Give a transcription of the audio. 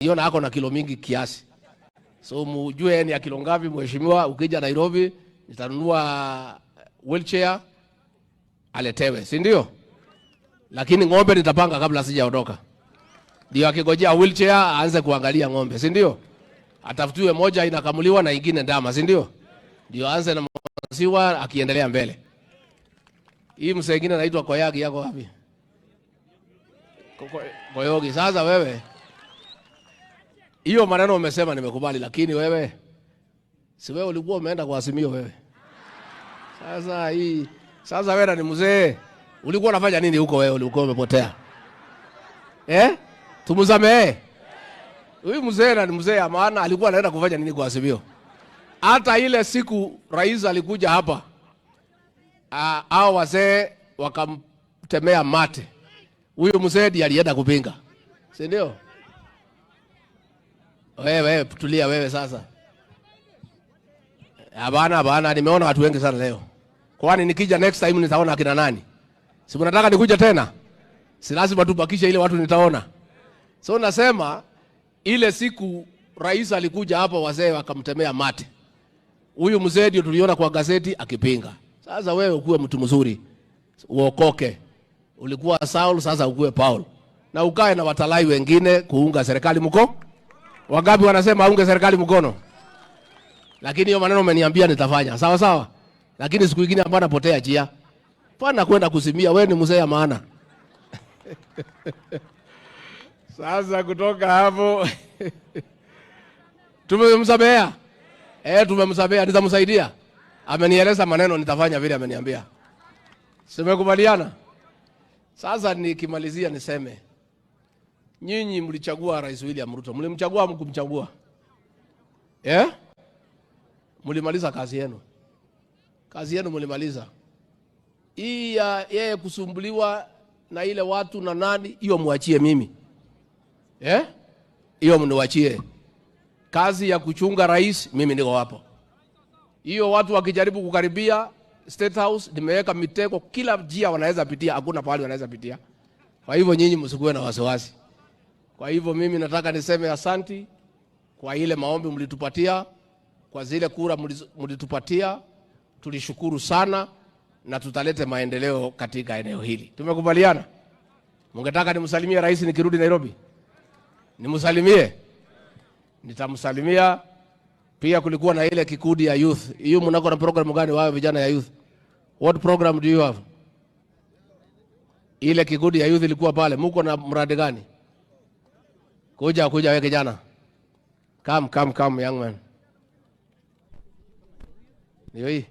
Niona ako na kilo mingi kiasi, so mujue ni ya kilo ngapi. Mheshimiwa, ukija Nairobi nitanunua wheelchair aletewe, si ndio? Lakini ng'ombe nitapanga kabla sijaondoka, ndio akigojea wheelchair aanze kuangalia ng'ombe, si ndio? Atafutiwe moja inakamuliwa na ingine ndama, si ndio? Ndio aanze na maziwa akiendelea mbele. Hii mzee mwingine anaitwa Koyagi, yako wapi? Koyogi. Sasa wewe, hiyo maneno umesema nimekubali, lakini wewe si wewe ulikuwa umeenda kwa Azimio wewe. Sasa hii sasa wewe ni mzee, ulikuwa unafanya nini huko wewe? Ulikuwa umepotea eh? Tumsamehe huyu mzee, na ni mzee ya maana, alikuwa anaenda kufanya nini kwa Azimio? Hata ile siku rais alikuja hapa, hao wazee wakamtemea mate, huyu mzee ndiye alienda kupinga, si ndio? Wewe tulia wewe sasa. Hapana, hapana, nimeona watu wengi sana leo. Kwani nikija next time nitaona akina nani? Si mnataka nikuje tena? Si lazima tubakishe ile watu nitaona. So nasema ile siku rais alikuja hapa, wazee wakamtemea mate. Huyu mzee ndio tuliona kwa gazeti akipinga. Sasa wewe ukuwe mtu mzuri, uokoke. Ulikuwa Saul, sasa ukuwe Paul, na ukae na watalai wengine kuunga serikali mko. Wangapi wanasema aunge serikali mkono? Lakini hiyo maneno umeniambia nitafanya. Sawa sawa. Lakini siku nyingine hapana potea njia. Pana kwenda kuzimia, wewe ni mzee ya maana. Sasa kutoka hapo tumemsamehea. Eh, tumemsamehea, nitamsaidia. Amenieleza maneno, nitafanya vile ameniambia. Simekubaliana. Sasa nikimalizia niseme, nyinyi mlichagua Rais William Ruto. Mlimchagua, mkumchagua? Eh? Mlimaliza kazi yenu. Kazi yenu mlimaliza. Hii ya yeye kusumbuliwa na ile watu na nani, hiyo muachie mimi. Eh? Hiyo mniwachie. Kazi ya kuchunga rais mimi niko hapo. Hiyo watu wakijaribu kukaribia State House, nimeweka mitego kila njia wanaweza pitia, hakuna pahali wanaweza pitia. Kwa hivyo nyinyi msikuwe na wasiwasi. Kwa hivyo mimi nataka niseme asanti kwa ile maombi mlitupatia, kwa zile kura mlitupatia, tulishukuru sana na tutalete maendeleo katika eneo hili. Tumekubaliana? Mungetaka nimsalimie rais nikirudi Nairobi? Nimsalimie? Nitamsalimia. Pia kulikuwa na ile kikundi ya youth. Hiyo mnako na program gani wao vijana ya youth? What program do you have? Ile kikundi ya youth ilikuwa pale. Muko na mradi gani? Kuja, kuja wewe kijana. Come, come, come young man. Ndio hii.